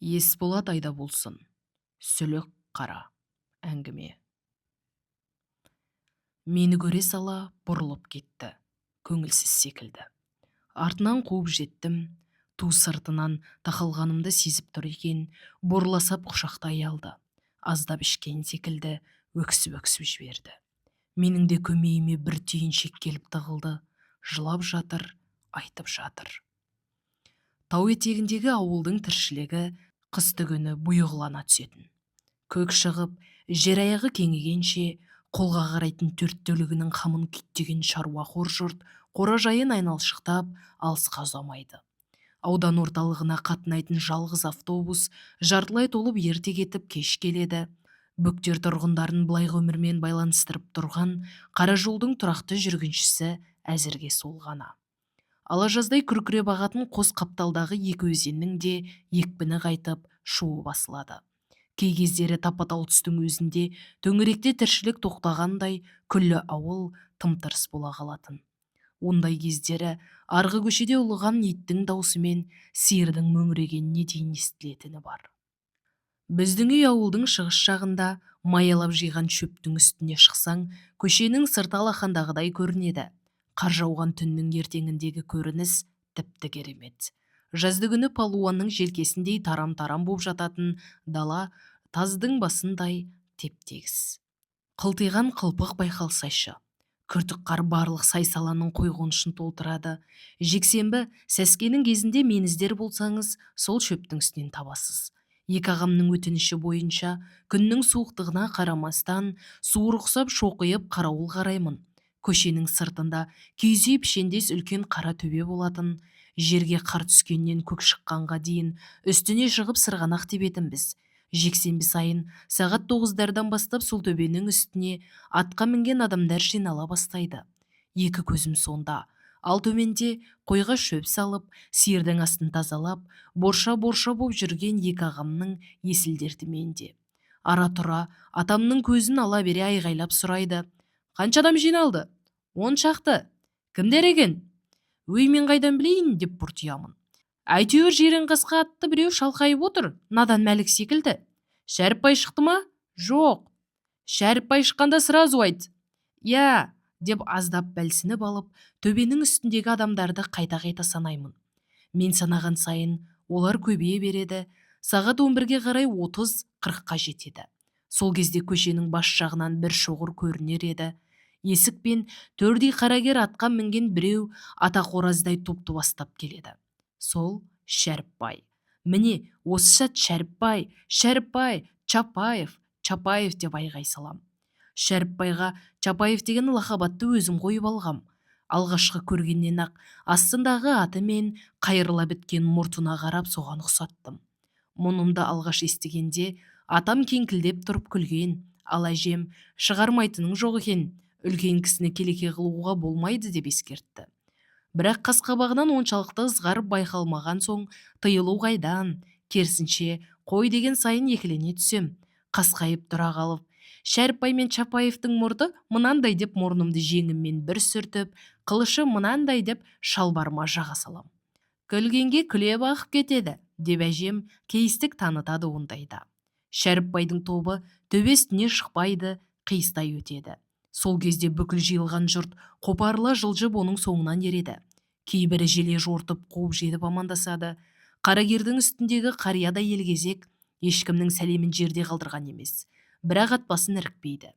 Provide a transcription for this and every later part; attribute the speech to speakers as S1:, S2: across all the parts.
S1: Есболат Айдаболсын. Сүлік қара әңгіме. Мені көре сала бұрылып кетті, көңілсіз секілді. Артынан қуып жеттім. Ту сыртынан тақалғанымды сезіп тұр екен, бұрыла сап құшақтай алды. Аздап ішкен секілді, өксіп-өксіп жіберді. Менің де көмейіме бір түйіншек келіп тығылды. Жылап жатыр, айтып жатыр. Тау етегіндегі ауылдың тіршілігі қыстыгүні бұйығылана түсетін. Көк шығып, жер аяғы кеңігенше қолға қарайтын төрт түлігінің қамын күйттеген шаруақор жұрт қора-жайын айналшықтап, алысқа ұзамайды. Аудан орталығына қатынайтын жалғыз автобус жартылай толып ерте кетіп, кеш келеді. Бөктер тұрғындарын былайғы өмірмен байланыстырып тұрған қара жолдың тұрақты жүргіншісі әзірге сол ғана. Ала жаздай күркіреп ағатын қос қапталдағы екі өзеннің де екпіні қайтып, шуы басылады. Кей кездері тапа-тал түстің өзінде төңіректе тіршілік тоқтағандай, күллі ауыл тым-тырыс бола қалатын. Ондай кездері арғы көшеде ұлыған иттің даусы мен сиырдың мөңірегеніне дейін естілетіні бар. Біздің үй ауылдың шығыс жағында, маялап жиған шөптің үстіне шықсаң, көшенің сырты алақандағыдай көрінеді. Қар жауған түннің ертеңіндегі көрініс тіпті керемет. Жаздыгүні палуанның желкесіндей тарам-тарам боп жататын дала таздың басындай теп-тегіс. Қылтиған қылпық байқалсайшы. Күртік қар барлық сай-саланың қой-қонышын толтырады. Жексенбі, сәскенің кезінде мені іздер болсаңыз, сол шөптің үстінен табасыз. Екі ағамның өтініші бойынша күннің суықтығына қарамастан, суыр құсап шоқиып қарауыл қараймын. Көшенің сыртында киіз үй пішендес үлкен қара төбе болатын. Жерге қар түскеннен көк шыққанға дейін үстіне шығып сырғанақ тебетінбіз. Жексенбі сайын сағат 9-дардан бастап сол төбенің үстіне атқа мінген адамдар жинала бастайды. Екі көзім сонда. Ал төменде қойға шөп салып, сиырдың астын тазалап, борша-борша боп жүрген екі ағамның есіл дерті менде. Ара-тұра атамның көзін ала бере айғайлап сұрайды. Қанша адам жиналды? 10 шақты. Кімдер екен? Өй, мен қайдан білейін, деп бұртиямын. Әйтеуір жирен қасқа атты біреу шалқайып отыр, надан Мәлік секілді. Шәріпбай шықты ма? Жоқ. Шәріпбай шыққанда сразу айт. Я, деп аздап бәлсініп алып, төбенің үстіндегі адамдарды қайта-қайта санаймын. Мен санаған сайын олар көбейе береді, сағат 11-ге қарай 30-40-қа жетеді. Сол кезде көшенің бас жағынан бір шоғыр көрінер еді. Есік пен төрдей қарагер атқа мінген біреу ата қораздай топты бастап келеді. Сол Шәріпбай. Міне, осы сәт Шәріпбай, Шәріпбай, Чапаев, Чапаев деп айғай салам. Шәріпбайға Чапаев деген лақап атты өзім қойып алғам. Алғашқы көргеннен ақ астындағы аты мен қайырыла біткен мұртына қарап соған ұқсаттым. Мұнымды алғаш естігенде атам кеңкілдеп тұрып күлген, ал әжем шығармайтының жоқ екен, үлкен кісіні келеке қылуға болмайды деп ескертті. Бірақ қасқабағынан оншалықты ызғар байқалмаған соң тыйылу қайдан, керісінше қой деген сайын екілене түсем. Қасқайып тұра қалып, Шәріпбай мен Чапаевтың мұрты мынандай деп мұрнымды жеңіммен бір сүртіп, қылышы мынандай деп шалбарыма жаға салам. Күлгенге күле бағып кетеді, деп әжем кейістік танытады ондайда. Шәріпбайдың тобы төбе үстіне шықпайды, қиыстай өтеді. Сол кезде бүкіл жиылған жұрт қопарыла жылжып оның соңынан ереді. Кейбірі желе жортып қуып жетіп амандасады. Қарагердің үстіндегі қариядай елгезек ешкімнің сәлемін жерде қалдырған емес, бірақ атбасын ірікпейді.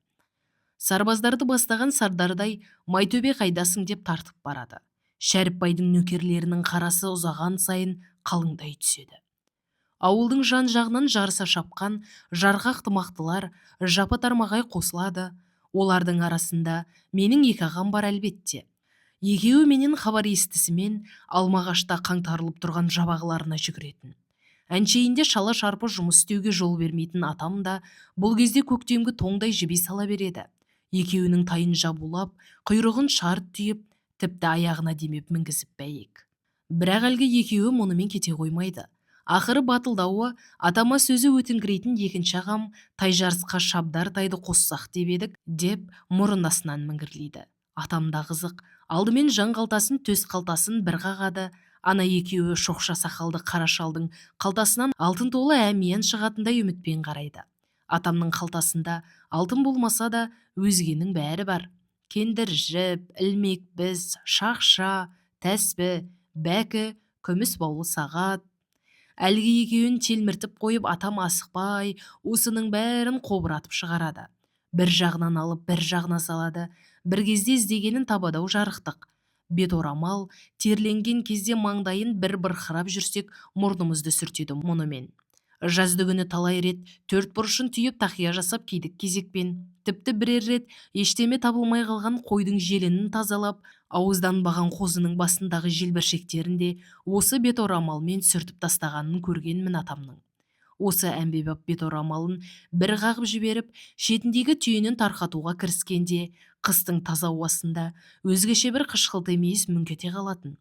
S1: Сарбаздарды бастаған сардардай Майтөбе қайдасың деп тартып барады. Шәріпбайдың нөкерлерінің қарасы ұзаған сайын қалыңдай түседі. Ауылдың жан-жағынан жарыса шапқан жарғақ тымақтылар жапа тармағай қосылады. Олардың арасында менің екі ағам бар әлбетте. Екеуі менен хабар естісімен алмағашта қаңтарылып тұрған жабағыларына жүгіретін. Әншейінде шала шарпы жұмыс істеуге жол бермейтін атам да бұл кезде көктемгі тоңдай жіби сала береді. Екеуінің тайын жабулап, құйрығын шарт түйіп, тіпті аяғына демеп мінгізіп бәйек. Бірақ әлгі екеуі мұнымен кете қоймайды. Ақыры батылдауы атама сөзі өтіңкірейтін екінші ағам тай жарысқа шабдар тайды қоссақ деп едік, деп мұрын астынан міңгірлейді. Атам да қызық, алдымен жан қалтасын, төс қалтасын бір қағады, Ана екеуі шоқша сақалды қара шалдың қалтасынан алтын толы әмиян шығатындай үмітпен қарайды. Атамның қалтасында алтын болмаса да өзгенің бәрі бар. Кендір жіп, ілмек біз, шақша, тәспі, бәкі, күміс баулы сағат. Әлгі екеуін телміртіп қойып, атам асықпай осының бәрін қобыратып шығарады. Бір жағынан алып, бір жағына салады. Бір кезде іздегенін табады-ау жарықтық. Бет орамал, терленген кезде маңдайын бір бұрқырап жүрсек, мұрнымызды сүртеді мұнымен. Жазды күні талай рет төрт бұрышын түйіп тақия жасап кидік кезекпен. Тіпті бірер рет ештеме табылмай қалған қойдың желінін тазалап, ауызданбаған қозының басындағы желбіршектерін де осы бет орамалмен сүртіп тастағанын көргенмін атамның. Осы әмбебап бет орамалын бір қағып жіберіп, шетіндегі түйінін тарқатуға кіріскенде, қыстың таза ауасында өзгеше бір қышқылтым иіс мүңк ете қалатын.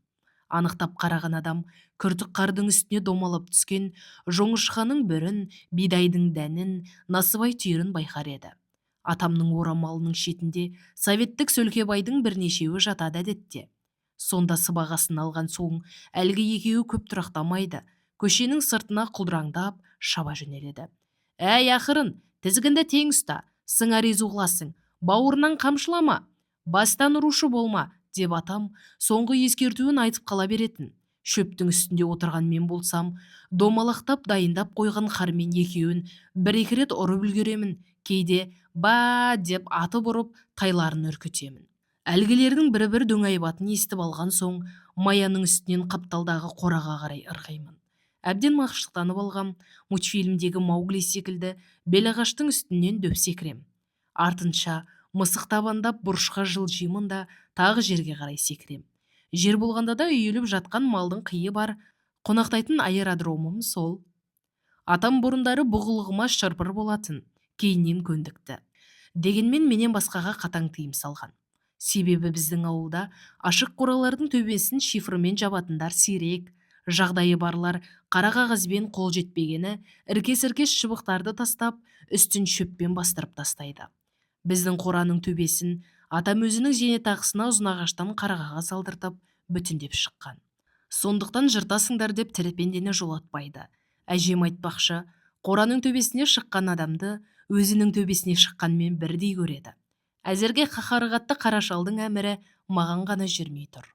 S1: Анықтап қараған адам күртік қардың үстіне домалап түскен жоңышқаның бүрін, бидайдың дәнін, насыбай түйірін байқар еді. Атамның орамалының шетінде советтік сөлкебайдың бірнешеуі жатады әдетте. Сонда сыбағасын алған соң әлгі екеуі көп тұрақтамайды, көшенің сыртына құлдыраңдап шаба жөнеледі. Әй, ақырын, тізгінді тең ұста, сыңар езу қыласың, бауырынан қамшылама, бастан ұрушы болма, деп атам соңғы ескертуін айтып қала беретін. Шөптің үстінде отырған мен болсам, домалақтап дайындап қойған қармен екеуін бір-екі рет ұрып үлгеремін, кейде ба деп атып ұрып тайларын үркітемін. Әлгілердің бір-бір дөңайбатын естіп алған соң, маяның үстінен қапталдағы қораға қарай ырғимын. Әбден мақшылықтанып алғам, мультфильмдегі Маугли секілді белағаштың үстінен дөп секірем. Артынша мысық табандап бұрышқа жылжимын да тағы жерге қарай секірем. Жер болғанда да үйіліп жатқан малдың қиы бар, қонақтайтын аэродромым сол. Атам бұрындары бұғылығыма шырпыр болатын, кейіннен көндікті. Дегенмен менен басқаға қатаң тыйым салған. Себебі біздің ауылда ашық қоралардың төбесін шифрымен жабатындар сирек, жағдайы барлар қара қағазбен қол жетпегені іркес-іркес шыбықтарды тастап, үстін шөппен бастырып тастайды. Біздің қораның төбесін атам өзінің зейнетақысына ұзын ағаштан қара қағаз алдыртып, бүтіндеп шыққан. Сондықтан жыртасыңдар деп тірі пендені жолатпайды. Әжем айтпақшы, қораның төбесіне шыққан адамды өзінің төбесіне шыққанмен бірдей көреді. Әзірге қаһары қатты қара шалдың әмірі маған ғана жүрмей тұр.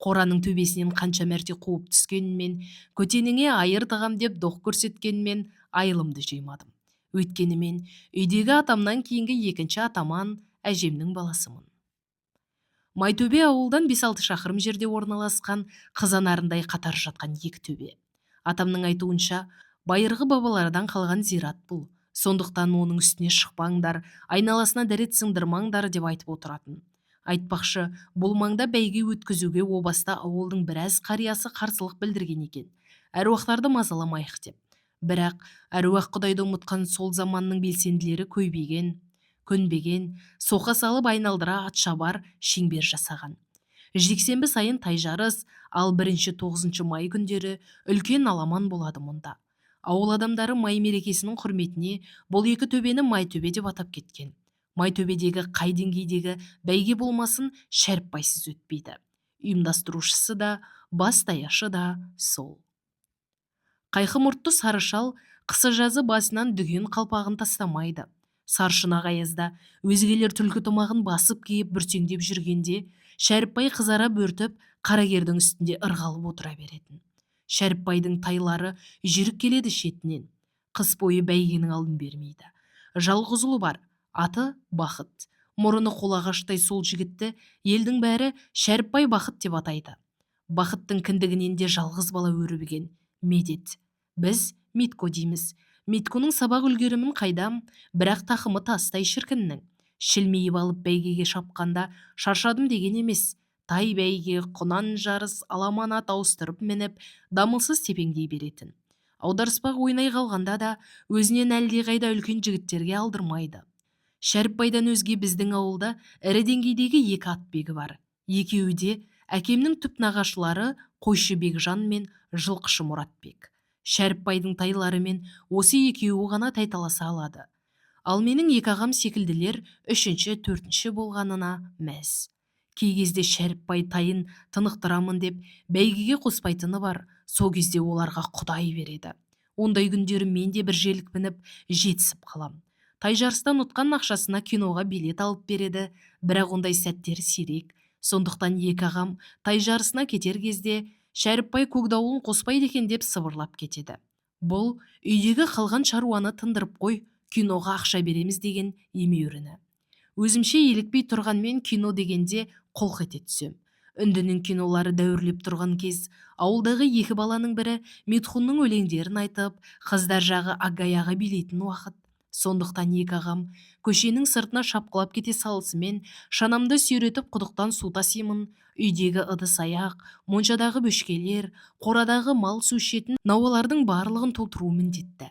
S1: Қораның төбесінен қанша мәрте қуып түскенмен, көтеніңе айыр тығам деп доқ көрсеткенмен айылымды жимадым. Өйткені мен үйдегі атамнан кейінгі екінші атаман әжемнің баласымын. Майтөбе ауылдан 5-6 шақырым жерде орналасқан қызанарындай қатар жатқан екі төбе. Атамның айтуынша, байырғы бабалардан қалған зират бұл. Сондықтан оның үстіне шықпаңдар, айналасына дәрет сындырмаңдар деп айтып отыратын. Айтпақшы, бұл маңда бәйге өткізуге о баста ауылдың біраз қариясы қарсылық білдірген екен. Әруақтарды мазаламайық деп. Бірақ әруақ құдайды ұмытқан сол заманның белсенділері көнбеген, соқа салып айналдыра атшабар шеңбер жасаған. Жексенбі сайын тай жарыс, ал 1-9 май күндері үлкен аламан болады мұнда. Ауыл адамдары май мерекесінің құрметіне бұл екі төбені Майтөбе деп атап кеткен. Майтөбедегі қай деңгейдегі бәйге болмасын Шәріпбайсыз өтпейді. Ұйымдастырушысы да, бас даяшы да сол. Қайқы мұртты сары шал қысы жазы басынан дүген қалпағын тастамайды. Саршұнақ аязда өзгелер түлкі тымағын басып киіп бүрсеңдеп жүргенде, Шәріпбай қызара бөртіп қарагердің үстінде ырғалып отыра беретін. Шәріпбайдың тайлары жүйрік келеді шетінен. Қыс бойы бәйгенің алдын бермейді. Жалғыз ұлы бар, аты Бақыт. Мұрыны қолағаштай сол жігітті елдің бәрі Шәріпбай Бақыт деп атайды. Бақыттың кіндігінен де жалғыз бала өрбіген Медет. Біз Митко дейміз. Митконың сабақ үлгерімін қайдам, бірақ тақымы тастай шіркіннің. Шілмейіп алып бәйгеге шапқанда шаршадым деген емес. Тай бәйге, құнан жарыс, аламан ат ауыстырып мініп, дамылсыз тепеңдей беретін. Аударыспақ ойнай қалғанда да өзінен әлдеқайда үлкен жігіттерге алдырмайды. Шәріпбайдан өзге біздің ауылда ірі деңгейдегі екі атбегі бар. Екеуі де әкемнің түп нағашылары Қойшы Бекжан мен Жылқышы Мұратбек. Шәріпбайдың тайларымен осы екеуі ғана тайталаса алады. Ал менің екі ағам секілділер үшінші, төртінші болғанына мәз. Кей кезде Шәріпбай тайын тынықтырамын деп бәйгеге қоспайтыны бар, сол кезде оларға құдай береді. Ондай күндері мен де бір желік мініп жетісіп қалам. Тай жарыстан ұтқан ақшасына киноға билет алып береді, бірақ ондай сәттер сирек. Сондықтан екі ағам тай жарысына кетер кезде Шәріпбай көкдауылын қоспайды екен деп сыбырлап кетеді. Бұл үйдегі қалған шаруаны тындырып қой, киноға ақша береміз деген емеуріні. Өзімше елікпей тұрғанмен кино дегенде қолқ ете түсем. Үндінің кинолары дәуірлеп тұрған кез, ауылдағы екі баланың бірі Митхунның өлеңдерін айтып, қыздар жағы Агаяға билейтін уақыт. Сондықтан екі ағам көшенің сыртына шапқылап кете салысымен шанамды сүйретіп құдықтан су тасимын. Үйдегі ыдыс-аяқ, моншадағы бөшкелер, қорадағы мал су ішетін науалардың барлығын толтыру міндетті.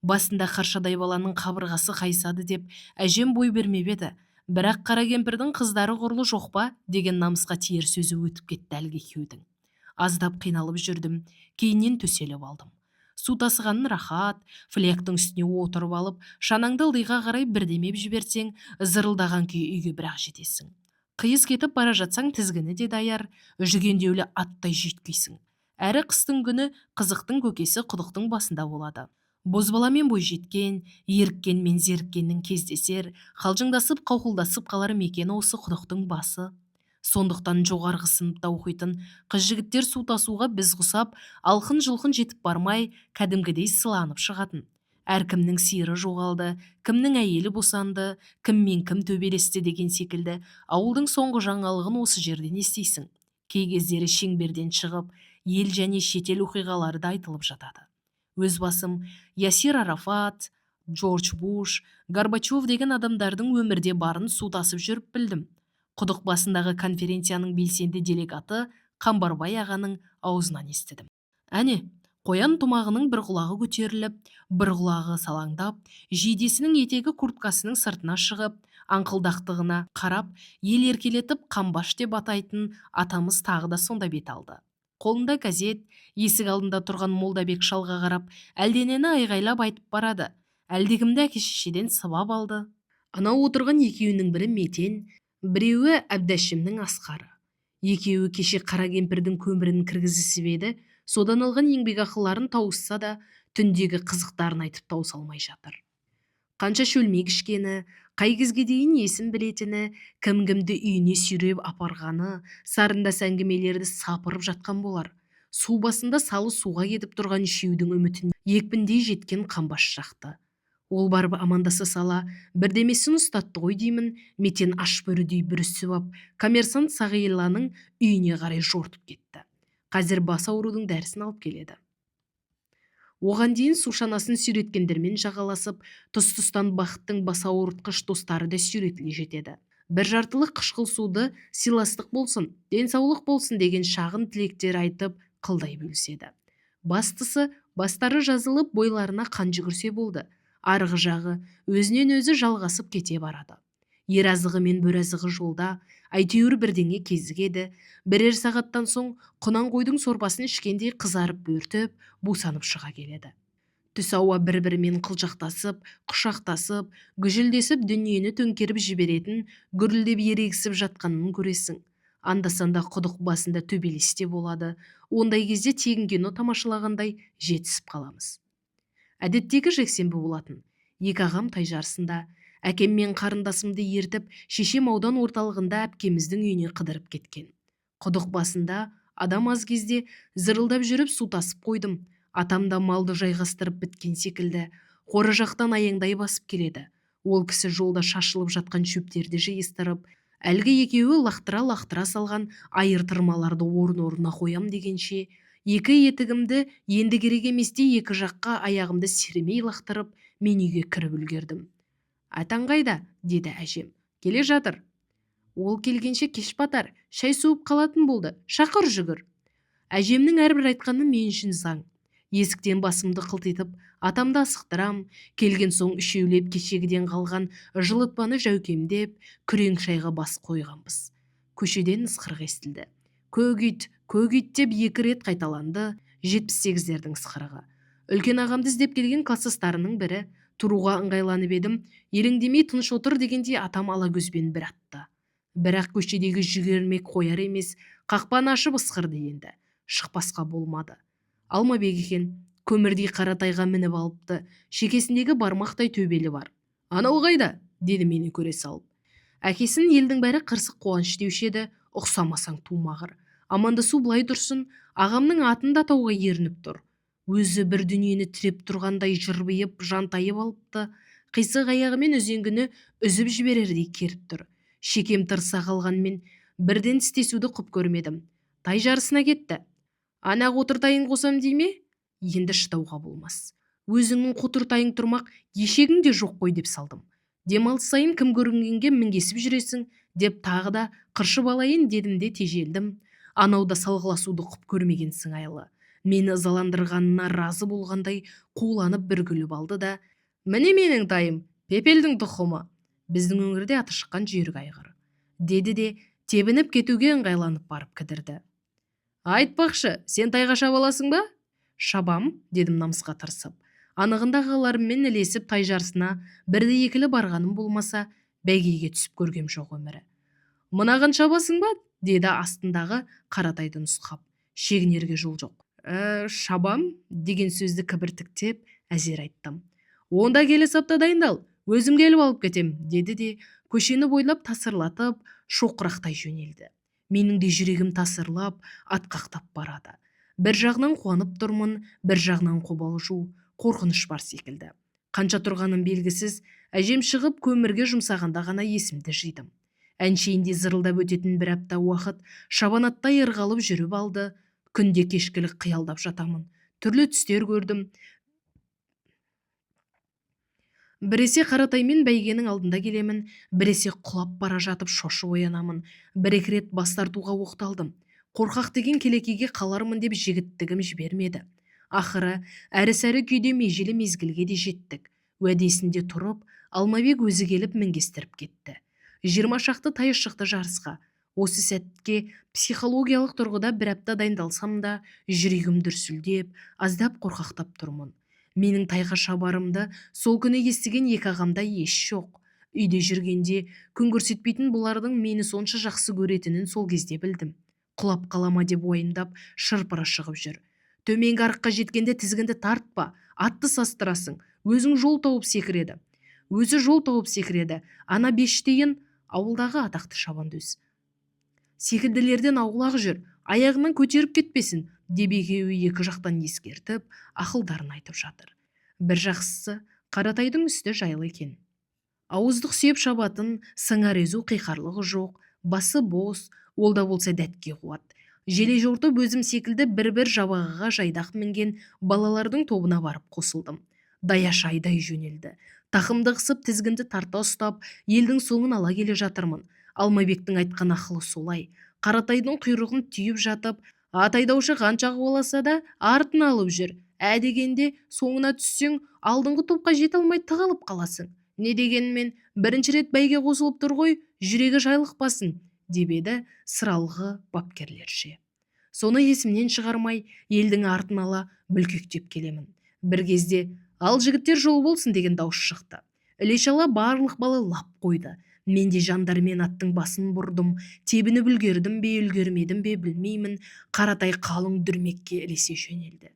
S1: Басында қаршадай баланың қабырғасы қайысады деп әжем бой бермеп еді, бірақ қара кемпірдің қыздары құрлы жоқ па деген намысқа тиер сөзі өтіп кетті әлгі екеудің. Аздап қиналып жүрдім, кейіннен төселіп алдым. Су тасығанын рахат, флектің үстіне отырып алып, шанаңды ылдиға қарай бірдемеп жіберсең, зырылдаған күйі үйге бірақ жетесің. Қиыс кетіп бара жатсаң, тізгіні де даяр, жүгендеулі аттай жүйткисің. Әрі қыстың күні қызықтың көкесі құдықтың басында болады. Бозбала мен бойжеткен, еріккен мен зеріккеннің кездесер, қалжыңдасып қауқылдасып қалар мекені осы құдықтың басы. Сондықтан жоғарғы сыныпта оқитын қыз-жігіттер су тасуға біз құсап, алқын-жұлқын жетіп бармай, кәдімгідей сыланып шығатын. Әркімнің сиыры жоғалды, кімнің әйелі босанды, кіммен кім төбелесті деген секілді ауылдың соңғы жаңалығын осы жерден естисің. Кей кездері шеңберден шығып, ел және шетел оқиғалары да айтылып жатады. Өз басым Ясир Арафат, Джордж Буш, Горбачев деген адамдардың өмірде барын су тасып жүріп білдім. Құдық басындағы конференцияның белсенді делегаты Қамбарбай ағаның аузынан естідім. Әне, қоян тымағының бір құлағы көтеріліп, бір құлағы салаңдап, жейдесінің етегі курткасының сыртына шығып, аңқылдақтығына қарап, ел еркелетіп қамбаш деп атайтын атамыз тағы да сонда бет алды. Қолында газет, есік алдында тұрған Молдабек шалға қарап, әлденені айғайлап айтып барады. Әлдекімді әке-шешеден сыбап алды. Анау отырған екеуінің бірі Метен, біреуі Әбдәшімнің Асқары. Екеуі кеше қара кемпірдің көмірін кіргізісіп еді, содан алған еңбекақыларын тауысса да, түндегі қызықтарын айтып тауыса алмай жатыр. Қанша шөлмек ішкені, қай кезге дейін есін білетіні, кім-кімді үйіне сүйреп апарғаны, сарындас әңгімелерді сапырып жатқан болар. Су басында салы суға кетіп тұрған үшеудің үмітін екпіндей жеткен қамбаш жақты. Ол барып амандаса сала, бірдемесін ұстатты ғой деймін, Метен аш бөрідей бүрісіп ап, коммерсант Сағиланың үйіне қарай жортып кетті. Қазір бас аурудың дәрісін алып келеді. Оған дейін су шанасын сүйреткендермен жағаласып, тұс-тұстан Бақыттың бас ауыртқыш достары да сүйретіле жетеді. Бір жартылық қышқыл суды сыйластық болсын, денсаулық болсын деген шағын тілектер айтып, қылдай бөліседі. Бастысы, бастары жазылып, бойларына қан жүгірсе болды. Арғы жағы өзінен өзі жалғасып кете барады. Ер азығы мен бөрі азығы жолда, әйтеуір бірдеңе кезігеді. Бірер сағаттан соң құнан қойдың сорпасын ішкендей қызарып бөртіп, бусанып шыға келеді. Түс ауа бір-бірімен қылжақтасып, құшақтасып, гүжілдесіп дүниені төңкеріп жіберетін, гүрілдеп ерегісіп жатқанын көресің. Анда-санда құдық басында төбелес те болады. Ондай кезде тегін кино тамашалағандай жетісіп қаламыз. Әдеттегі жексенбі болатын. Екі ағам тай жарысында, әкем мен қарындасымды ертіп, шешем аудан орталығында әпкеміздің үйіне қыдырып кеткен. Құдық басында адам аз кезде зырылдап жүріп су тасып қойдым. Атам да малды жайғастырып біткен секілді, қора жақтан аяңдай басып келеді. Ол кісі жолда шашылып жатқан шөптерді жиыстырып, әлгі екеуі лақтыра-лақтыра салған айыр тырмаларды орын-орнына қоям дегенше, екі етігімді енді керек еместей екі жаққа аяғымды сермей лақтырып, мен үйге кіріп үлгердім. Атаң қайда? Деді әжем. Келе жатыр. Ол келгенше кеш батар, шай суып қалатын болды, шақыр жүгір. Әжемнің әрбір айтқаны мен үшін заң. Есіктен басымды қылтитып, атамды асықтырам, келген соң үшеулеп кешегіден қалған жылытпаны жәукемдеп, күрең шайға бас қойғанбыз. Көшеден ысқырық естілді. Көк ит, көк ит деп екі рет қайталанды 78-дердің ысқырығы. Үлкен ағамды іздеп келген кластастарының бірі. Тұруға ыңғайланып едім, елеңдемей тыныш отыр дегендей атам ала көзбен бір атты. Бірақ көшедегі жүгермек қояр емес, қақпаны ашып ысқырды енді. Шықпасқа болмады. Алмабек екен, көмірдей қара тайға мініп алыпты, шекесіндегі бармақтай төбелі бар. Анау қайда? Деді мені көре салып. Әкесін елдің бәрі қырсық Қуаныш деуші еді, ұқсамасаң тумағыр. Амандасу былай тұрсын, ағамның атын да атауға ерініп тұр. Өзі бір дүниені тіреп тұрғандай жырбиып, жантайып алыпты. Қисық аяғымен үзеңгіні үзіп жіберердей керіп тұр. Шекем тырыса қалғанмен бірден тістесуді құп көрмедім. Тай жарысына кетті. Ана қотыр тайын қосам дей ме? Енді шыдауға болмас. Өзіңнің қотыр тайың тұрмақ, ешегің де жоқ қой деп салдым. Демалыс сайын кім көрінгенге мінгесіп жүресің деп тағы да қыршып алайын дедім де тежелдім. Анау да салғыласуды құп көрмеген сыңайлы. Мені ызаландырғанына разы болғандай қуланып бір күліп алды да, «Міне менің тайым, Пепелдің тұқымы». Біздің өңірде аты шыққан жүйрік айғыр. Деді де тебініп кетуге ыңғайланып барып кідірді. Айтпақшы, сен тайға шаба аласың ба? Шабам, дедім намысқа тырысып. Анығында ағаларыммен ілесіп тай жарысына бірді-екілі барғаным болмаса, бәйгеге түсіп көргем жоқ өмірі. Мынаған шабасың ба? Деді астындағы қаратайды нұсқап. Шегінерге жол жоқ. Шабам деген сөзді кібіртіктеп әзер айттым. Онда келесі апта дайындал, өзім келіп алып кетем, деді де көшені бойлап тасырлатып, шоқырақтай жөнелді. Менің де жүрегім тасырлап, атқақтап барады. Бір жағынан қуанып тұрмын, бір жағынан қобалжу, қорқыныш бар секілді. Қанша тұрғаным белгісіз, әжем шығып көмірге жұмсағанда ғана есімді жидым. Әншейінде зырылдап өтетін бір апта уақыт шабанаттай ырғалып жүріп алды. Күнде кешкілік қиялдап жатамын. Түрлі түстер көрдім. Біресе Қаратаймен бәйгенің алдында келемін, біресе құлап бара жатып шошып оянамын. Бір-екі рет бас тартуға оқталдым. Қорқақ деген келекеге қалармын деп жігіттігім жібермеді. Ақыры әрі-сәрі күйде межелі мезгілге де жеттік. Уәдесінде тұрып, Алмабек өзі келіп мінгестіріп кетті. 20 шақты тай шықты жарысқа. Осы сәтке психологиялық тұрғыда бір апта дайындалсам да, жүрегім дүрсілдеп, аздап қорқақтап тұрмын. Менің тайға шабарымды сол күні естіген екі ағамда ес жоқ. Үйде жүргенде күн көрсетпейтін бұлардың мені сонша жақсы көретінін сол кезде білдім. Құлап қалама деп уайымдап шырпыры шығып жүр. Төменгі арыққа жеткенде тізгінді тартпа, атты састырасың, өзің жол тауып секіреді. Өзі жол тауып секіреді. Ана Бештейін ауылдағы атақты шабандоз. Секілділерден аулақ жүр, аяғынан көтеріп кетпесін, деп екеуі екі жақтан ескертіп, ақылдарын айтып жатыр. Бір жақсысы, Қаратайдың үсті жайлы екен. Ауыздық сүйеп шабатын, сыңар езу қиқарлығы жоқ, басы бос, ол да болса дәтке қуат. Желе жортып өзім секілді бір-бір жабағыға жайдақ мінген балалардың тобына барып қосылдым. Даяшы айдай жөнелді. Тақымды қысып, тізгінді тарта ұстап, елдің соңын ала келе жатырмын. Алмабектің айтқан ақылы солай. Қаратайдың құйрығын түйіп жатып, ат айдаушы қанша қуаласа да артын алып жүр. Ә дегенде соңына түссең, алдыңғы топқа жете алмай тығылып қаласың. Не дегенмен, бірінші рет бәйге қосылып тұр ғой, жүрегі жайлықпасын, деп еді сыралғы бапкерлерше. Соны есімнен шығармай, елдің артын ала бүлкектеп келемін. Бір кезде, ал жігіттер жол болсын деген дауыс шықты. Іле-шала барлық бала лап қойды. Мен де жандармен аттың басын бұрдым, тебініп үлгердім бе, үлгермедім бе білмеймін, Қаратай қалың дүрмекке ілесе жөнелді.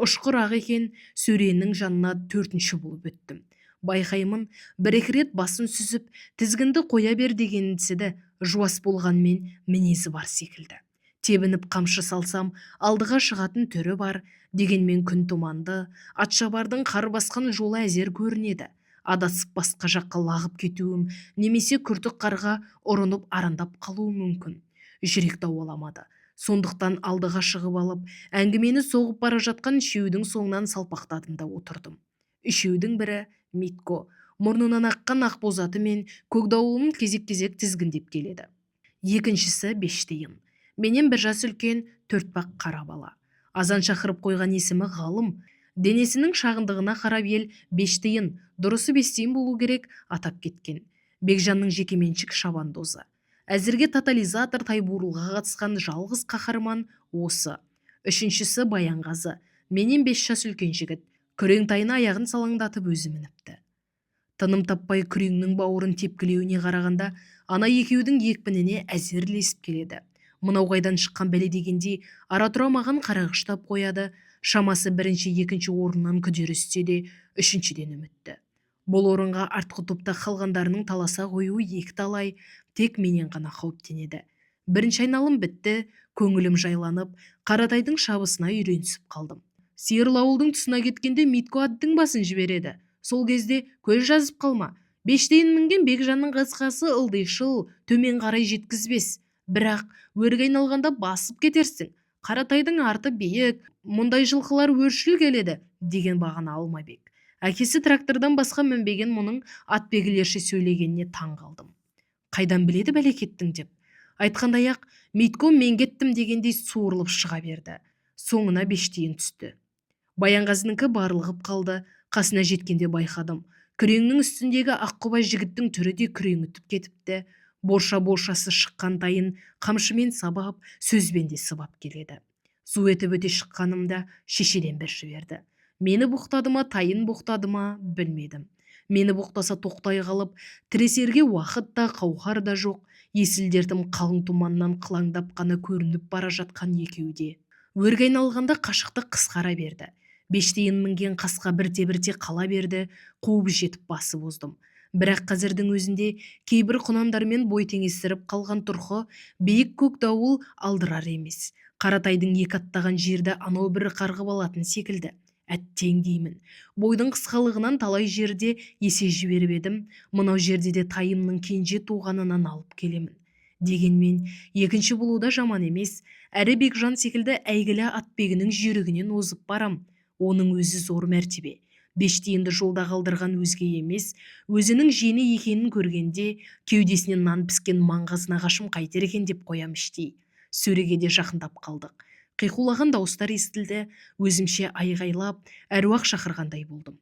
S1: Ұшқыр ақ екен, сөренің жанына төртінші болып өттім. Байқаймын, бір-екі рет басын сүзіп, тізгінді қоя бер дегенсіді, жуас болғанмен мінезі бар секілді. Тебініп қамшы салсам, алдыға шығатын түрі бар, дегенмен күн тұманды, атшабардың қар басқан жолы әзер көрінеді. Адасып басқа жаққа лағып кетуім, немесе күртік қарға ұрынып арандап қалуым мүмкін. Жүрек дауаламады. Сондықтан алдыға шығып алып, әңгімені соғып бара жатқан үшеудің соңынан салпақтадым да отырдым. Үшеудің бірі Митко, мұрнынан аққан ақбозаты мен көкдауылын кезек-кезек тізгіндеп келеді. Екіншісі Бештейін. Менен бір жас үлкен төртбақ қара бала. Азан шақырып қойған есімі Ғалым. Денесінің шағындығына қарап ел Бештейін, дұрысы Бестейін болу керек, атап кеткен. Бекжанның жекеменшік шабандозы. Әзірге тотализатор тайбурылға қатысқан жалғыз қаһарман осы. Үшіншісі Баянғазы. Менен 5 жас үлкен жігіт. Күрең тайына аяғын салаңдатып өзі мініпті. Тыным таппай күреңнің бауырын тепкілеуіне қарағанда Ана екеудің екпініне әзер ілесіп келеді. Мынау қайдан шыққан бәле дегендей ара-тұра маған қарағыштап қояды. Шамасы бірінші, екінші орыннан күдер үзсе де, үшіншіден үмітті. Бұл орынға артқы топта қалғандарының таласа қоюы екі талай, тек менен ғана қауіптенеді. Бірінші айналым бітті, көңілім жайланып, Қаратайдың шабысына үйренісіп қалдым. Сиырлы ауылдың тұсына кеткенде Митко аттың басын жібереді. Сол кезде көз жазып қалма. Бештейін мінген Бекжанның қасқасы ылдишыл, төмен қарай жеткізбес. Бірақ өрге айналғанда басып кетерсің. Қаратайдың арты биік, мұндай жылқылар өршіл келеді, деген бағана Алмабек. Әкесі трактордан басқа мінбеген мұның атбегілерше сөйлегеніне таң қалдым. Қайдан біледі бәлекеттің деп. Айтқандай-ақ, Митко мен кеттім дегендей суырылып шыға берді. Соңына Бештейін түсті. Баянғазыныкі барлығып қалды. Қасына жеткенде байқадым. Күреңнің үстіндегі аққұба жігіттің түрі де күреңітіп кетіпті. Борша-боршасы шыққан тайын қамшымен сабап, сөзбен де сыбап келеді. Зу етіп өте шыққанымда шешеден бір жіберді. Мені боқтады ма, тайын боқтады ма, білмедім. Мені боқтаса тоқтай қалып, тіресерге уақыт та, қауқар да жоқ. Есіл дертім қалың тұманнан қылаңдап қана көрініп бара жатқан екеуі де. Өрге айналғанда қашықтық қысқара берді. Бештейін мінген қасқа бірте-бірте қала берді, қуып жетіп басып оздым. Бірақ қазірдің өзінде кейбір құнандармен бой теңестіріп қалған тұрқы биік көк дауыл алдырар емес. Қаратайдың екі аттаған жерді анау бір қарғып алатын секілді. Әттең деймін. Бойдың қысқалығынан талай жерде есе жіберіп едім, мынау жерде де тайымның кенже туғанынан алып келемін. Дегенмен екінші болу да жаман емес, әрі Бекжан секілді әйгілі атбегінің жүйрігінен озып барам. Оның өзі зор мәртебе. Бештейінді жолда қалдырған өзге емес, өзінің жиені екенін көргенде кеудесінен нан піскен маңғаз нағашым қайтер екен деп қоям іштей. Сөреге де жақындап қалдық. Қиқулаған дауыстар естілді, өзімше айғайлап, әруақ шақырғандай болдым.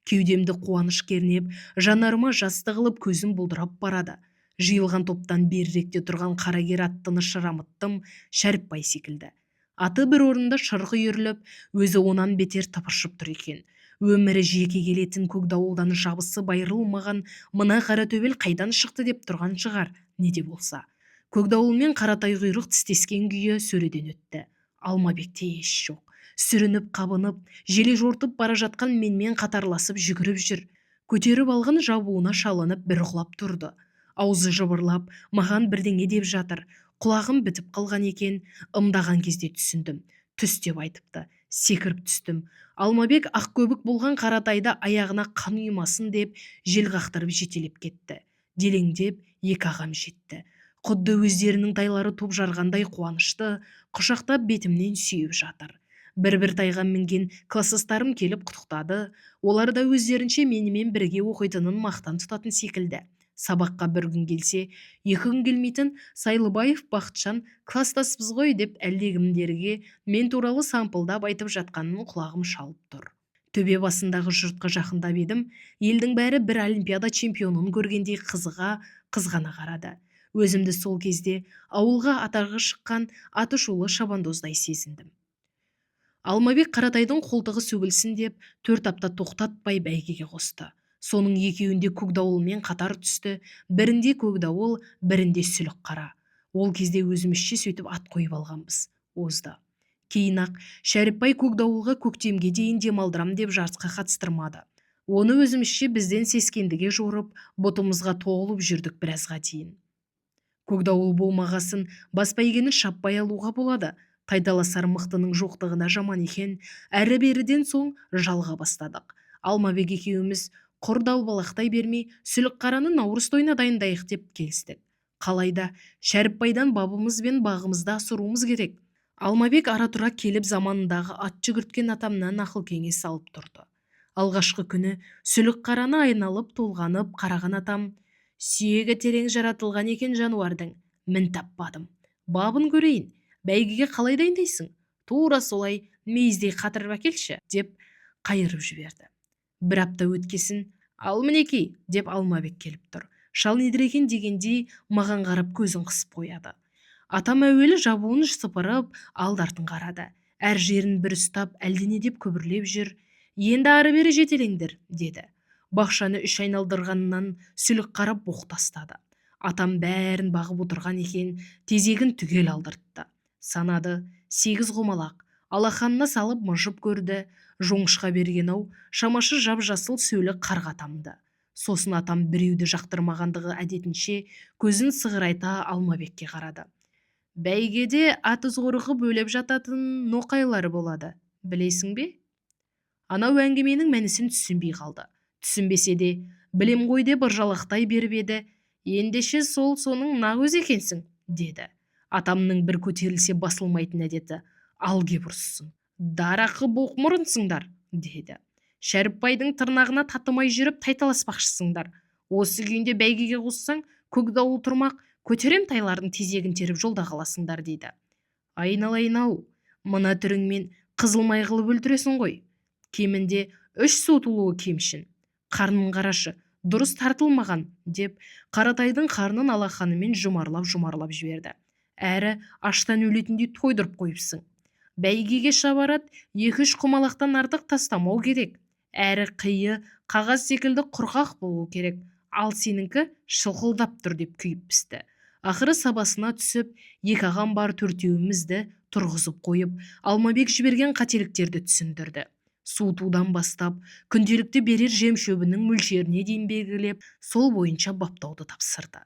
S1: Кеудемді қуаныш кернеп, жанарыма жас тығылып, көзім бұлдырап барады. Жиылған топтан беріректе тұрған қарагер аттыны шырамыттым, Шәріпбай секілді. Аты бір орында шырқ үйіріліп, өзі онан бетер тыпыршып тұр екен. Өмірі жеке келетін көк дауылдан жабысы байырылмаған мына қара төбел қайдан шықты деп тұрған шығар, не де болса. Көк дауыл мен Қаратай құйрық тістескен күйі сөреден өтті. Алмабекте ес жоқ. Сүрініп қабынып, желе жортып бара жатқан менмен қатарласып жүгіріп жүр. Көтеріп алған жабуына шалынып бір құлап тұрды. Аузы жыбырлап, маған бірдеңе деп жатыр. Құлағым бітіп қалған екен, ымдаған кезде түсіндім. Түс деп айтыпты. Секіріп түстім. Алмабек ақ көбік болған Қаратайды аяғына қан ұйымасын деп жел қақтырып жетелеп кетті. Делеңдеп екі ағам жетті. Құдды өздерінің тайлары топ жарғандай қуанышты, құшақтап бетімнен сүйіп жатыр. Бір-бір тайға мінген кластастарым келіп құттықтады. Олар да өздерінше менімен бірге оқитынын мақтан тұтатын секілді. Сабаққа бір күн келсе, екі күн келмейтін Сайлыбаев Бақытжан кластаспыз ғой деп әлдекімдерге мен туралы сампылдап айтып жатқанын құлағым шалып тұр. Төбе басындағы жұртқа жақындап едім, елдің бәрі бір олимпиада чемпионын көргендей қызыға, қызғана қарады. Өзімді сол кезде ауылға атағы шыққан атышулы шабандоздай сезіндім. Алмабек Қаратайдың қолтығы сөгілсін деп 4 апта тоқтатпай бәйгеге қосты. Соның екеуінде көк дауылмен қатар түсті, бірінде көк дауыл, бірінде сүлік қара. Ол кезде өзімізше сөйтіп ат қойып алғанбыз. Озды. Кейін-ақ Шәріпбай көк дауылға көктемге дейін демалдырам деп жарысқа қатыстырмады. Оны өзімізше бізден сескендіге жорып, бұтымызға тоғылып жүрдік біразға дейін. Көк дауыл болмағасын бас бәйгені шаппай алуға болады. Тайталасар мықтының жоқтығына жаман екен, әрі-беріден соң жалға бастадық. Алмабек екеуіміз құр далбалақтай бермей, сүлік қараны наурыз тойына дайындайық деп келістік. Қалайда Шәріпбайдан бабымыз бен бағымызды асыруымыз керек. Алмабек ара-тұра келіп заманындағы ат жүгірткен атамнан ақыл кеңес алып тұрды. Алғашқы күні сүлік қараны айналып толғанып қараған атам, сүйегі терең жаратылған екен жануардың, мін таппадым. Бабын көрейін, бәйгеге қалай дайындайсың? Тура солай мейіздей қатырып әкелші, деп қайырып жіберді. Бір апта өткесін, ал мінекей, деп Алмабек келіп тұр. Шал недір екен дегендей маған қарап көзін қысып қояды. Атам әуелі жабуын сыпырып, алды-артын қарады. Әр жерін бір ұстап, әлдене деп күбірлеп жүр. Енді ары-бері жетелеңдер, деді. Бақшаны үш айналдырғаннан сүлік қарап боқ тастады. Атам бәрін бағып отырған екен, тезегін түгел алдыртты. Санады, 8 құмалақ. Алақанына салып мыжып көрді, жоңышқа берген ау, шамашы жап-жасыл сөлі қарға тамды. Сосын атам біреуді жақтырмағандығы әдетінше көзін сығырайта Алмабекке қарады. Бәйгеде ат ызғырығы бөлеп жататын ноқайлар болады, білесің бе? Анау әңгіменің мәнісін түсінбей қалды. Түсінбесе де, білем ғой деп ыржалақтай беріп еді, ендеше сол соның нақ өзі екенсің, деді. Атамның бір көтерілсе басылмайтын әдеті, ал кеп ұрыссын. Дарақы боқ мұрынсыңдар, деді. Шәріпбайдың тырнағына татымай жүріп тайталаспақшысыңдар. Осы күйінде бәйгеге қоссаң, көк дауыл тұрмақ, көтерем тайлардың тезегін теріп жолда қаласыңдар, дейді. Айналайын-ау, мына түріңмен қызыл май қылып өлтіресің ғой. Кемінде 3 сотылуы кемшін. Қарнын қарашы, дұрыс тартылмаған, деп Қаратайдың қарнын алақанымен жұмарлап-жұмарлап жіберді. Әрі аштан өлетіндей тойдырып қойыпсың. Бәйгеге шабар ат 2-3 құмалақтан артық тастамау керек. Әрі қиы қағаз секілді құрғақ болу керек. Ал сенікі шылқылдап тұр, деп күйіп пісті. Ақыры сабасына түсіп, 2 ағам бар төртеуімізді тұрғызып қойып, Алмабек жіберген қателіктерді түсіндірді. Суытудан бастап, күнделікті берер жем-шөбінің мөлшеріне дейін белгілеп, сол бойынша баптауды тапсырды.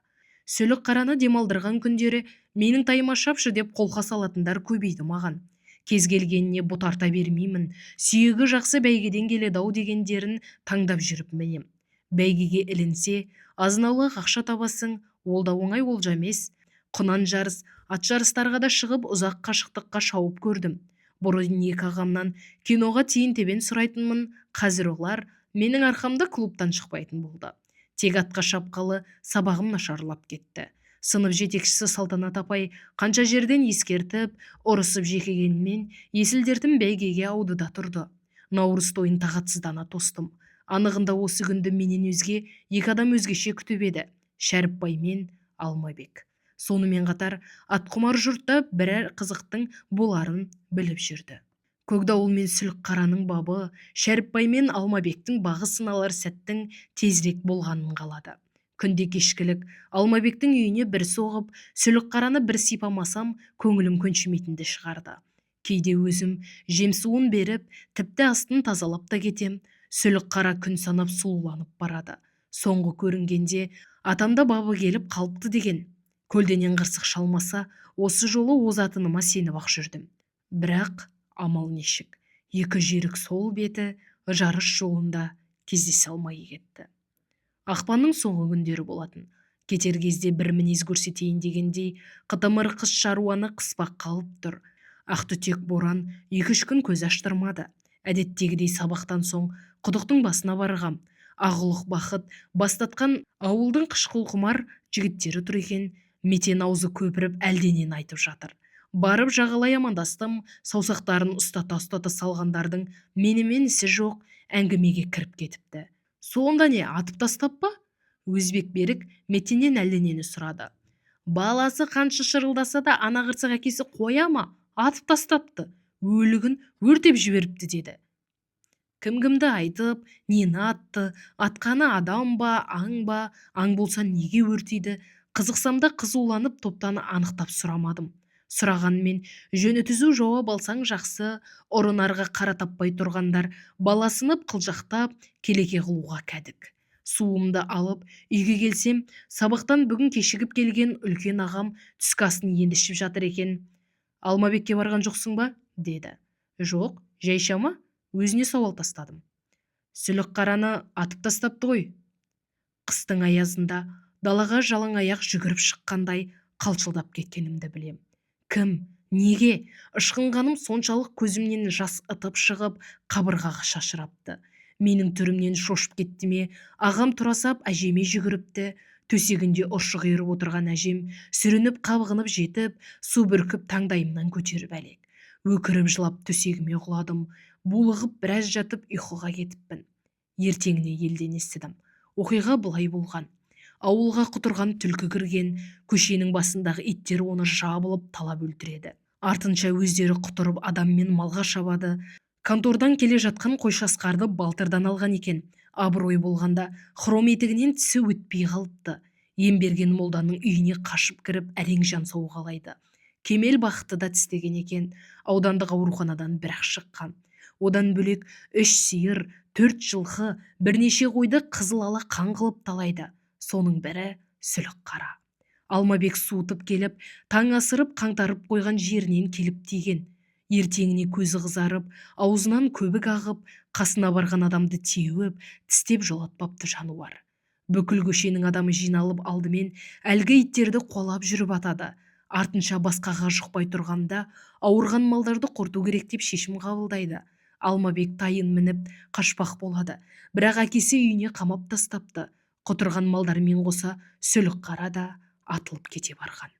S1: Сүлік қараны демалдырған күндері менің тайыма шапшы деп қолқа салатындар көбейді маған. Кез келгеніне бұтарта бермеймін, сүйегі жақсы бәйгеден келеді ау дегендерін таңдап жүріп мінем. Бәйгеге ілінсе, азын-аулақ ақша табасың, ол да оңай олжа емес. Құнан жарыс, ат жарыстарға да шығып ұзақ қашықтыққа шауып көрдім. Бұрын 2 ағамнан киноға тиын-тебен сұрайтынмын, қазір олар менің арқамда клубтан шықпайтын болды. Тек атқа шапқалы сабағым нашарлап кетті. Сынып жетекшісі Салтанат апай қанша жерден ескертіп, ұрысып жекегенмен есіл дертім бәйгеге ауды да тұрды. Наурыз тойын тағатсыздана тостым. Анығында осы күнді менен өзге 2 адам өзгеше күтіп еді. Шәріпбай мен Алмабек. Сонымен қатар атқұмар жұртта бірер қызықтың боларын біліп жүрді. Көкдауыл мен Сүлікқараның бабы, Шәріпбай мен Алмабектің бағы сыналар сәттің тезірек болғанын қалады. Күнде кешкілік Алмабектің үйіне бір соғып, Сүлікқараны бір сипамасам, көңілім көншімейтінді шығарды. Кейде өзім жемсуын беріп, тіпті астын тазалап та кетем. Сүлікқара күн санап сұлуланып барады. Соңғы көрінгенде атамда бабы келіп қалыпты деген. Көлденең қырсық шалмаса, осы жолы озатыныма сеніп ақ жүрдім. Бірақ амал нешік, 2 жүйрік сол беті жарыс жолында кездесе алмай кетті. Ақпанның соңғы күндері болатын. Кетер кезде бір мінез көрсетейін дегендей, қытымыр қыс шаруаны қыспаққа алып тұр. Ақтүтек боран 2-3 күн көз аштырмады. Әдеттегідей сабақтан соң құдықтың басына барғам. Ағұлық бақыт бастатқан ауылдың қышқыл құмар жігіттері тұр екен. Метен аузы көпіріп әлденені айтып жатыр. Барып жағалай амандастым, саусақтарын ұстата-ұстата салғандардың менімен ісі жоқ, әңгімеге кіріп кетіпті. Сонда не, атып тастап па? Өзбек Берік Метеннен әлденені сұрады. Баласы қанша шырылдаса да ана қырсық әкесі қоя ма? Атып тастапты, өлігін өртеп жіберіпті деді. Кім-кімді айтып, нені атты, атқаны адам ба, аң ба, аң болса неге өртейді? Қызықсам да қызуланып топтан анықтап сұрамадым. Сұрағанмен жөні түзу жауап алсаң жақсы, ұрынарға қара таппай тұрғандар баласынып қылжақтап келеке қылуға кәдік. Суымды алып үйге келсем, сабақтан бүгін кешігіп келген үлкен ағам түскі асын енді ішіп жатыр екен. Алмабекке барған жоқсың ба? Деді. Жоқ, жайша ма? Өзіне сауал тастадым. Сүлікқараны атып тастапты ғой. Қыстың аязында далаға жалаң аяқ жүгіріп шыққандай қалшылдап кеткенімді білем. Кім, неге? Ышқынғаным соншалық көзімнен жас ытып шығып, қабырғаға шашырапты. Менің түрімнен шошып кетті ме, ағам тұра сап әжеме жүгіріпті. Төсегінде ұршық иіріп отырған әжем сүрініп қабығынып жетіп, су бүркіп таңдайымнан көтеріп әлек. Өкіріп жылап төсегіме құладым. Булығып біраз жатып ұйқыға кетіппін. Ертеңіне елден естідім. Оқиға былай болған. Ауылға құтырған түлкі кірген, көшенің басындағы иттер оны жабылып талап өлтіреді. Артынша өздері құтырып адам мен малға шабады. Контордан келе жатқан қойшасқарды балтырдан алған екен. Абырой болғанда хром етігінен тісі өтпей қалыпты. Ем берген молданың үйіне қашып кіріп әрең жан сауғалайды. Кемел бақытты да тістеген екен, аудандық ауруханадан бір-ақ шыққан. Одан бөлек 3 сиыр, 4 жылқы, бірнеше қойды қызыл ала қан қылып талайды. Соның бірі Сүлік қара. Алмабек суытып келіп, таң асырып қаңтарып қойған жерінен келіп тиген. Ертеңіне көзі қызарып, аузынан көбік ағып, қасына барған адамды теуіп, тістеп жолатпапты жануар. Бүкіл көшенің адамы жиналып алдымен әлгі иттерді қуалап жүріп атады. Артынша басқаға жұқпай тұрғанда ауырған малдарды құрту керек деп шешім қабылдайды. Алмабек тайын мініп қашпақ болады. Бірақ әкесі үйіне қамап тастапты. Құтырған малдармен қоса Сүлік қара да атылып кете барған.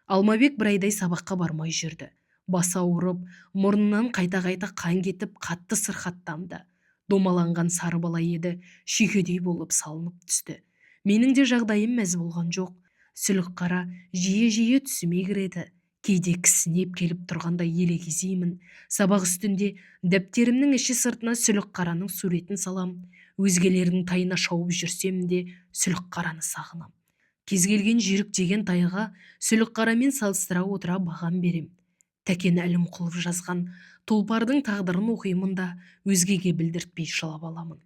S1: Алмабек бір айдай сабаққа бармай жүрді. Басы ауырып, мұрнынан қайта-қайта қан кетіп, қатты сырқаттанды. Домаланған сары бала еді, шүйкедей болып салынып түсті. Менің де жағдайым мәз болған жоқ. Сүлік қара жиі-жиі түсіме кіреді. Кейде кісінеп келіп тұрғандай елегізеймін. Сабақ үстінде дәптерімнің іші сыртына Сүлік қараның суретін салам. Өзгелердің тайына шауып жүрсем де Сүлік қараны сағынам. Кез келген жүйрік деген тайға Сүлік қарамен салыстыра отыра бағам берем. Тәкен Әлімқұлов жазған Тұлпардың тағдырын оқимын да өзгеге білдіртпей жылап аламын.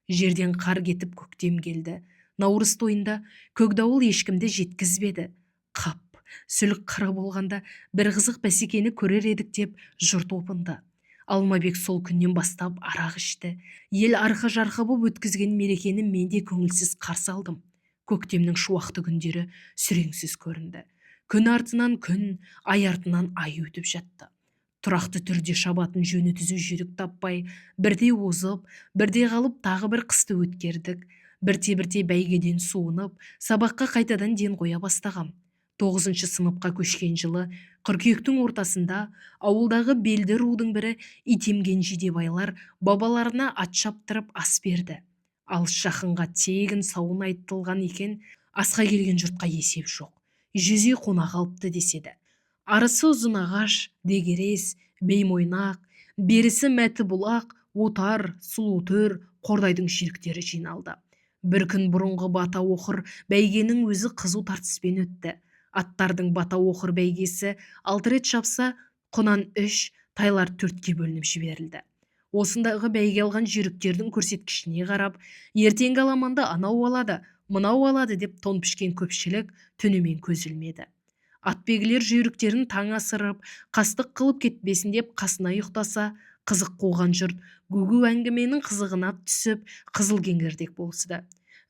S1: Жерден қар кетіп көктем келді. Наурыз тойында Көкдауыл ешкімді жеткізбеді. Қап, Сүлік қара болғанда бір қызық бәсекені көрер едік деп жұрт опынды. Алмабек сол күннен бастап арақ ішті. Ел арқа-жарқа боп өткізген мерекені мен де көңілсіз қарсы алдым. Көктемнің шуақты күндері сүреңсіз көрінді. Күн артынан күн, ай артынан ай өтіп жатты. Тұрақты түрде шабатын жөні түзу жүйрік таппай, бірде озып, бірде қалып тағы бір қысты өткердік. Бірте-бірте бәйгеден суынып, сабаққа қайтадан ден қоя бастағам. 9 сыныпқа көшкен жылы қыркүйектің ортасында ауылдағы белді рудың бірі итемген жидебайлар бабаларына ат шаптырып ас берді. Алыс жақынға тегін сауын айтылған екен, асқа келген жұртқа есеп жоқ. 100 қонақ алыпты деседі. Арысы Ұзынағаш, Дегерес, Беймойнақ, берісі Мәтібұлақ, Отар, Сұлутөр, Қордайдың жүйріктері жиналды. Бір күн бұрынғы бата оқыр бәйгенің өзі қызу тартыспен өтті. Аттардың бата оқыр бәйгесі 6 рет шапса, құнан 3, тайлар 4-ке бөлініп жіберілді. Осындағы бәйге алған жүйріктердің көрсеткішіне қарап, ертеңгі аламанды анау алады, мынау алады деп тон пішкен көпшілік түнімен көз ілмеді. Атбегілер жүйріктерін таң асырып, қастық қылып кетпесін деп қасына ұйықтаса, қызық қуған жұрт гу-гу әңгіменің қызығына түсіп, қызыл кеңірдек болысты.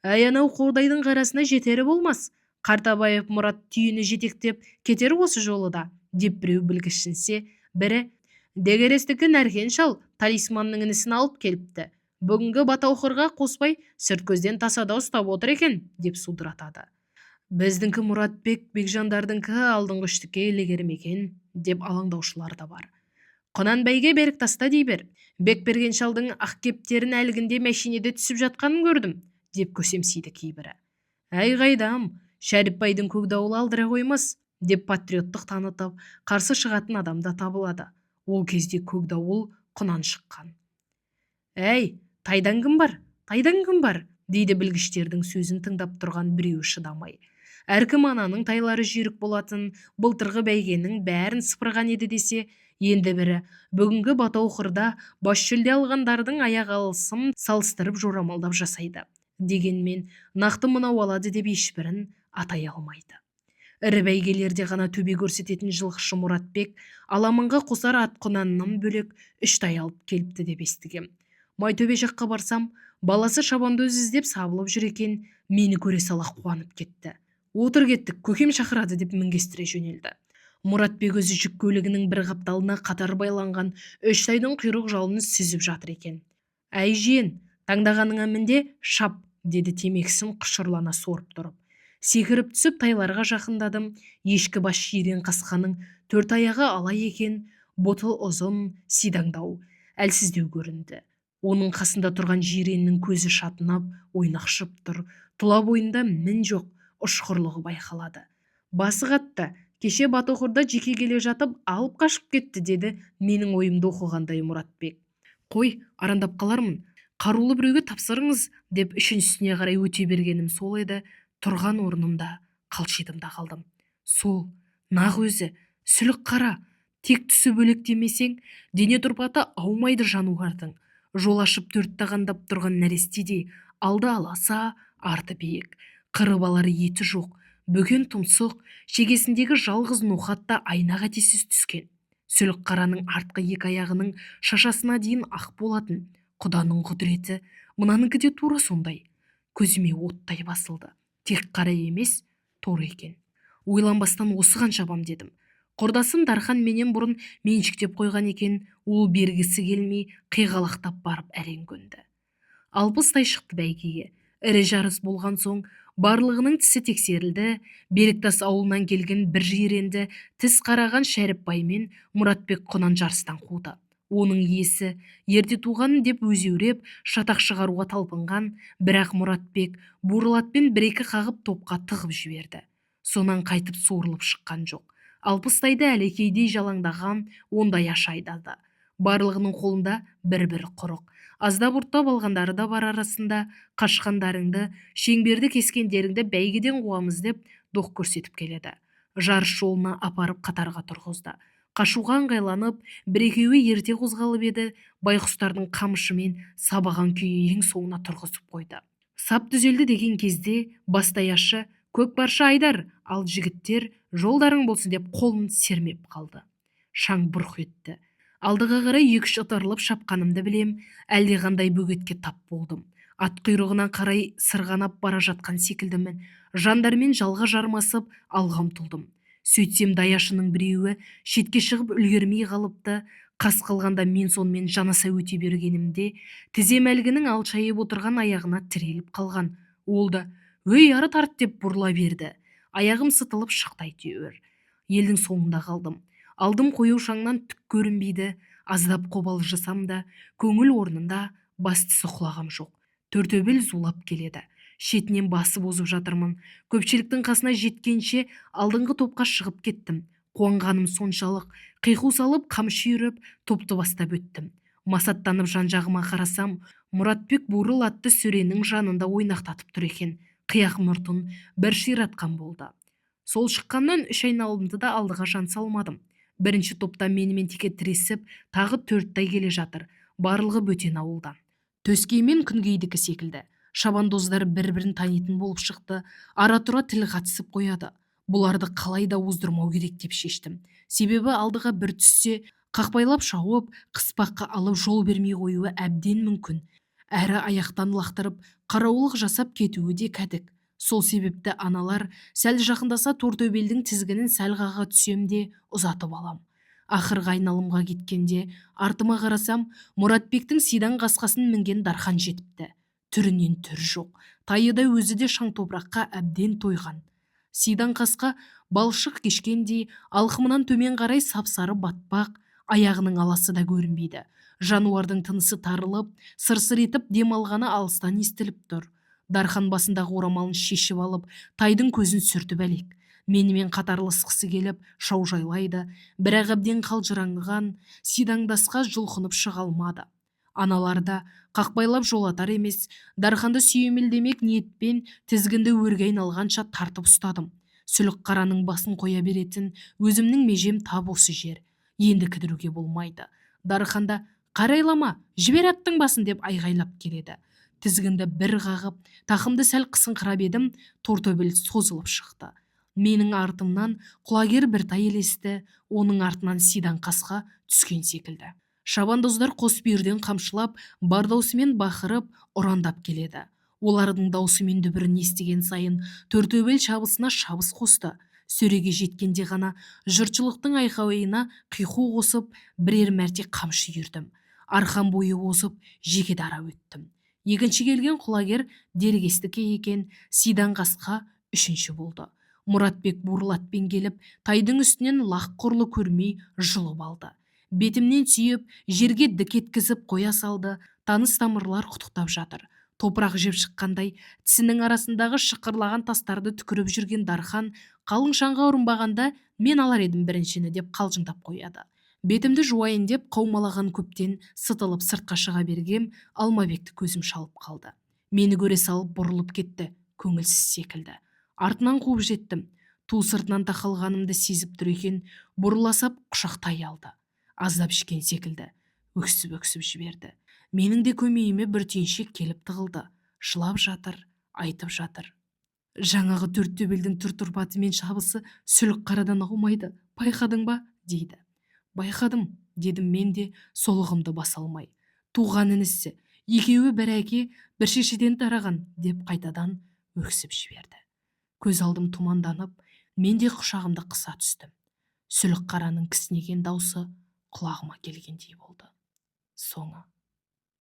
S1: Әй, анау Қордайдың қарасына жетері болмас, Қартабаев Мұрат түйені жетектеп кетер осы жолы да, деп біреу білгішінсе, бірі Дегерестікі Нәркен шал талисманның інісін алып келіпті. Бүгінгі батауқырға қоспай сырт көзден тасада ұстап отыр екен, деп судыратады. Біздіңкі Мұратбек Бекжандардыңкі алдыңғы үштікке ілігер ме екен, деп алаңдаушылар да бар. Құнан бәйге берік таста дей бер. Бекберген шалдың ақ кептерін әлгінде мәшинеде түсіп жатқанын көрдім, деп көсемсиді кейбірі. Әй қайдам, Шәріпбайдың Көкдауылы алдыра қоймас, деп патриоттық танытып, қарсы шығатын адам да табылады. Ол кезде Көкдауыл құнан шыққан. Әй, тайдан кім бар? Тайдан кім бар? Дейді білгіштердің сөзін тыңдап тұрған біреуі шыдамай. Әркім ананың тайлары жүйрік болатын, былтырғы бәйгенің бәрін сыпырған еді десе, енді бірі бүгінгі батауқырда бас жүлде алғандардың аяқ алысын салыстырып жорамалдап жасайды. Дегенмен нақты мынау алады деп ешбірін атай алмайды. Ірі бәйгелерде ғана төбе көрсететін жылқышы Мұратбек аламанға қосар ат құнанынан бөлек 3 тай алып келіпті деп естігем. Майтөбе жаққа барсам, баласы шабандоз іздеп сабылып жүр екен, мені көре сала қуанып кетті. Отыр кеттік, көкем шақырады деп мінгестіре жөнелді. Мұратбек өзі жүк көлігінің бір қапталына қатар байланған 3 тайдың құйрық жалын сүзіп жатыр екен. Әй жиен, таңдағаныңа мінде, шап, деді темекісін құшырлана сорып тұрып. Секіріп түсіп тайларға жақындадым. Ешкі бас жирен қасқаның 4 аяғы ала екен, боты ұзын, сидаңдау, әлсіздеу көрінді. Оның қасында тұрған жиреннің көзі шатынап, ойнақшып тұр. Тұла бойында мін жоқ, ұшқырлығы байқалады. Басы қатты, кеше Батоқырда жеке келе жатып алып қашып кетті, деді менің ойымды оқығандай Мұратбек. Қой, арандап қалармын, қарулы біреуге тапсырыңыз, деп үшіншісіне қарай өте бергенім сол еді, Тұрған орнымда қалшидым да қалдым. Сол, нақ өзі, сүлік қара. Тек түсі бөлек демесең, дене тұрпаты аумайды жануардың. Жол ашып төрт тағандап тұрған нәрестедей, алды аласа, арты биік. Қырып алар еті жоқ, бөкен тұмсық, шегесіндегі жалғыз ноқат та айна қатесіз түскен. Сүлік қараның артқы екі аяғының шашасына дейін ақ болатын. Құданың құдіреті, мынанікі де тура сондай. Көзіме оттай басылды. Тек қара емес, торы екен. Ойланбастан осыған шабам дедім. Құрдасым Дархан менен бұрын меншіктеп қойған екен, ол бергісі келмей қиғалақтап барып әрең көнді. 60-тай шықты бәйгеге. Ірі жарыс болған соң барлығының тісі тексерілді. Беріктас ауылынан келген бір жиренді тіс қараған Шәріпбай мен Мұратбек құнан жарыстан қуды. Оның иесі ерте туған деп өзеуреп шатақ шығаруға талпынған, бірақ Мұратбек бурыл атпен бір-екі қағып топқа тығып жіберді. Сонан қайтып суырылып шыққан жоқ. 60-тайды әлекейдей жалаңдаған ондай аш айдады. Барлығының қолында бір-бір құрық. Аздап ұрттап алғандары да бар арасында. Қашқандарыңды, шеңберді кескендеріңді бәйгеден қуамыз деп доқ көрсетіп келеді. Жарыс жолына апарып қатарға тұрғызды. Қашуға ыңғайланып, бір-екеуі ерте қозғалып еді, байқұстардың қамшымен сабаған күйі ең соңына тұрғызып қойды. Сап түзелді деген кезде бастаяшы көкпаршы Айдар, ал жігіттер жолдарың болсын деп қолын сермеп қалды. Шаң бұрқ етті. Алдыға қарай екі-үш ытырылып шапқанымды білем, әлде қандай бөгетке тап болдым. Ат құйрығына қарай сырғанап бара жатқан секілдімін. Жандармен жалға жармасып алға ұмтылдым. Сөйтсем даяшының біреуі шетке шығып үлгермей қалыпты. Қас қалғанда мен сонымен жанаса өте бергенімде тізем әлгінің алшайып отырған аяғына тіреліп қалған. Ол да өй ары тарт деп бұрыла берді. Аяғым сытылып шықты әйтеуір. Елдің соңында қалдым. Алдым қою шаңнан түк көрінбейді. Аздап қобалжысам да көңіл орнында, бас тісі құлағам жоқ. Төртөбел зулап келеді. Шетінен басып озып жатырмын. Көпшіліктің қасына жеткенше алдыңғы топқа шығып кеттім. Қуанғаным соншалық, қиқу салып қамшы үйіріп топты бастап өттім. Масаттанып жан-жағыма қарасам, Мұратбек бурыл атты сөренің жанында ойнақтатып тұр екен. Қияқ мұртын бір ширатқан болды. Сол шыққаннан үш айналымды да алдыға жан салмадым. Бірінші топта менімен теке тіресіп, тағы 4 тай келе жатыр. Барлығы бөтен ауылдан. Төскей мен күнгейдікі секілді. Шабандоздар бір-бірін танитын болып шықты. Ара-тұра тіл қатысып қояды. Бұларды қалай да оздырмау керек деп шештім. Себебі алдыға бір түссе, қақпайлап шауып, қыспаққа алып жол бермей қоюы әбден мүмкін. Әрі аяқтан лақтырып, қараулық жасап кетуі де кәдік. Сол себепті аналар сәл жақындаса тортөбелдің тізгінін сәл қаға түсем де ұзатып алам. Ақырғы айналымға кеткенде артыма қарасам, Мұратбектің сидан қасқасын мінген Дархан жетіпті. Түрінен түр жоқ. Тайы да өзі де шаң топыраққа әбден тойған. Сидан қасқа балшық кешкендей алқымынан төмен қарай сап-сары батпақ, аяғының аласы да көрінбейді. Жануардың тынысы тарылып, сыр-сыр етіп дем алғаны алыстан естіліп тұр. Дархан басындағы орамалын шешіп алып, тайдың көзін сүртіп әлек. Менімен қатарласқысы келіп, шаужайлайды, бірақ әбден қалжыраңған сидаңдасқа жұлқынып шыға алмады. Аналар да қақпайлап жолатар емес, Дарханды сүйемелдемек ниетпен тізгінді өрге айналғанша тартып ұстадым. Сүлік қараның басын қоя беретін өзімнің межем тап осы жер. Енді кідіруге болмайды. Дархан да қарайлама, жібер аттың басын деп айғайлап келеді. Тізгінді бір қағып, тақымды сәл қысыңқырап едім, тортөбел созылып шықты. Менің артымнан құлагер бір тай елесті, оның артынан сидан қасқа түскен секілді. Шабандоздар қос бүйірден қамшылап, бар даусымен бақырып, ұрандап келеді. Олардың даусы мен дүбірін естіген сайын тортөбел шабысына шабыс қосты. Сөреге жеткенде ғана жұртшылықтың айқайына қиқу қосып, бірер мәрте қамшы үйірдім. Арқан бойы озып, жеке дара өттім. Екінші келген құлагер дергестікі екен, сидан қасқа үшінші болды. Мұратбек бурыл атпен келіп, тайдың үстінен лақ құрлы көрмей жұлып алды. Бетімнен сүйіп, жерге дік еткізіп қоя салды. Таныс тамырлар құттықтап жатыр. Топырақ жеп шыққандай, тісінің арасындағы шықырлаған тастарды түкіріп жүрген Дархан қалың шаңға ұрынбағанда мен алар едім біріншіні деп қалжыңдап қояды. Бетімді жуайын деп қаумалаған көптен сытылып сыртқа шыға бергем, Алмабекті көзім шалып қалды. Мені көре салып бұрылып кетті, көңілсіз секілді. Артынан қуып жеттім. Ту сыртынан тақалғанымды сезіп тұр екен, бұрыла сап құшақтай алды. Аздап ішкен секілді. Өксіп-өксіп жіберді. Менің де көмейіме бір түйіншек келіп тығылды. Жылап жатыр, айтып жатыр. Жаңағы төрт төбелдің түр-тұрпаты мен шабысы сүлік қарадан аумайды, байқадың ба? Дейді. Байқадым, дедім мен де солығымды баса алмай. Туған інісі, екеуі бір әке, бір шешеден тараған, деп қайтадан өксіп жіберді. Көз алдым тұманданып, мен де құшағымды қыса түстім. Сүлік қараның кісінеген даусы құлағыма келгендей болды. Соңы.